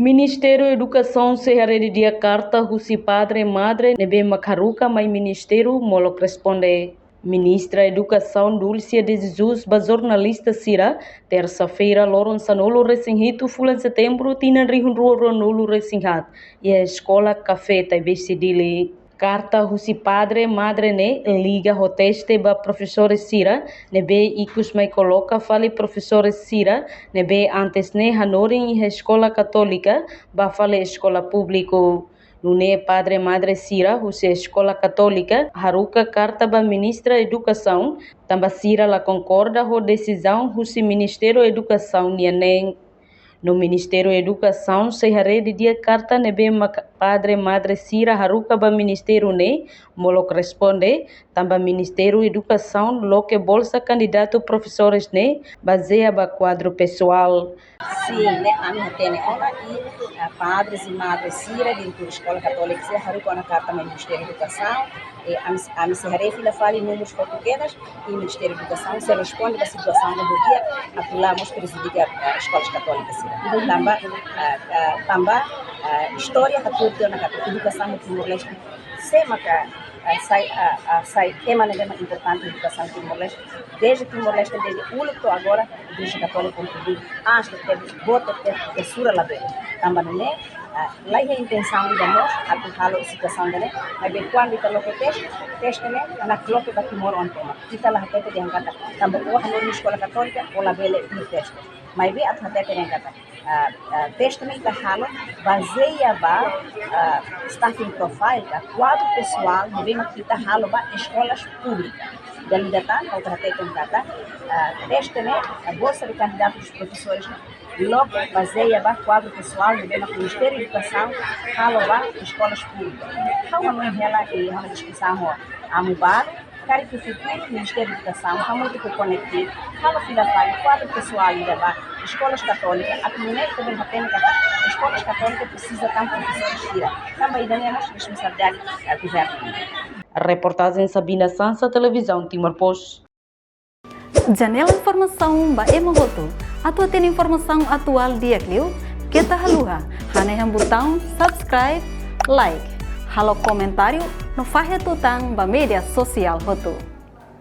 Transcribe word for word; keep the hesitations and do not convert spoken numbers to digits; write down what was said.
Ministériu Edukasaun sei haree didi'ak karta husi padre madre ne'ebé mak haruka mai ministériu molok responde. Ministra Edukasaun Dulcia de Jesus ba jornalista sira, tersa-feira, loron sanulu-resin-hitu fulan Setembru, tinan rihun rua ruanulu-resin-haat, iha Eskola Kafé, Taibesi, Dili. Karta husi padre madre ne'e liga ho teste ba profesores sira ne'ebé ikus mai koloka fali profesores sira ne'ebé antes ne'e hanorin iha Eskola Katólika ba fali eskola públiku. Nune'e padre madre sira husi Eskola Katólika haruka karta ba Ministra Edukasaun, tanba sira la konkorda ho desizaun husi Ministériu Edukasaun nian neen. No Ministériu Edukasaun sei haree didi'ak karta ne'ebé mak padre madre sira haruka ba ministériu ne'e molok responde, tanba Ministériu Edukasaun loke bolsa kandidatu profesores ne'e bazeia ba kuadru pesoál. Sin, ne'e ami hatene ona i, ah, padres i madres sira dentru Eskola Katólika sira haruka ona karta mai Ministériu Edukasaun, i ami, ami sei haree fila fali númerus fotu kedas, i Ministériu Edukasaun sei responde ba situasaun ne'ebé di'ak atu la mós prejudika, ah, eskolas katólikas sira. Tanba, ah, ah, tanba, ah, istória hatudu tiha ona katak edukasaun iha Timor-Leste, sé maka, ah, sai, ah, ah, sai tema ne'ebé mak importante edukasaun Timor-Leste. Dezde Timor-Leste, dezde uluk to'o agora, Igreja Katólika kontribui, antes de ter, boot tebes, sura labele. Tanba nune'e, ah, laiha intensaun ida mós atu halo situasaun ida-ne'e, maibé kuandu ita loke teste, teste ne'e nakloke ba Timor oan tomak. Ita la hatete dehan katak, tanba ó hanorin Eskola Katólika, ó labele iha teste. Maibé atu hatete dehan katak, ah, ah, teste ne'e ita halo bazeia ba, ah, staffing profile, ka kuadru pesoál ne'ebé mak ita halo ba eskolas públikas. Dala ida tan, ha'u hatete katak, ah, teste ne'e, ah, bolsa de candidatos profesores ne'e, loke bazeia ba kuadru pesoál ne'ebé mak Ministériu Edukasaun halo ba eskolas públikas. Ha'u hanoin hela iha ha'u-nia diskusaun ho amu balu, karik iha futuru Ministériu Edukasaun hamutuk ho CONECTIL, halo fila fali kuadru pesoál ida ba eskolas katólika, atu nune'e ita bele hatene katak eskolas katólika presiza tan profesores sira. Tanba ida-ne'e mós responsabilidade, eh, governu. Reportajen Sabina Sansa, Televizaun Timor Post. Janela informasaun ba ema hotu. Atu hatene informasaun atuál di'ak liu, keta haluha hanehan butaun subscribe, like, halo komentáriu no fahe tutan ba média sosiál hotu.